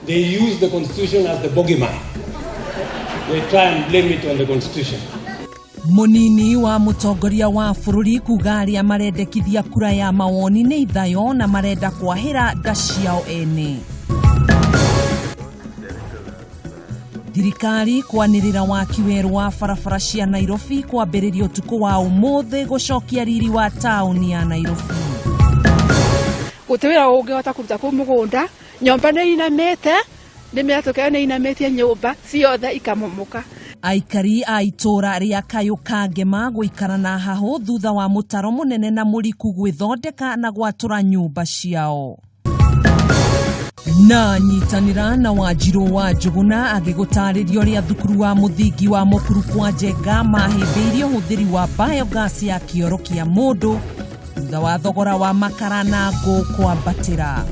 They use the constitution as the bogeyman. They try and blame it on the constitution. Mũnini wa mũtongoria wa bũrũri kuga arĩa marendekithia kura ya mawoni nĩ ithayo na marenda kwahĩra nda ciao ene. Thirikari kwanĩrĩra waki werũ wa barabara cia Nairobi kwambĩrĩria ũtukũ wa ũmũthĩ gũcokia riri wa taũni ya Nairobi. Gũtirĩ wĩra ũngĩhota kũruta kũu mũgũnda, nyũmba nĩ inamĩte, nĩ mĩatũka ĩyo nĩ inamĩtie nyũmba ciothe ikamomoka. Aikari a itũũra rĩa Kayũ ka Ngema gũikara na hahũ thutha wa mũtaro mũnene na mũriku gwĩthondeka na gwatũra nyũmba ciao. Na nyitanĩra na Wanjirũ wa Njũgũna agĩgũtarĩria ũrĩa thukuru wa mũthingi wa Mũkuru kwa Njenga mahĩmbĩirie ũhũthĩri wa biogas ya kĩoro kĩa mũndũ thutha wa thogora wa makara na ngũ kwambatĩra.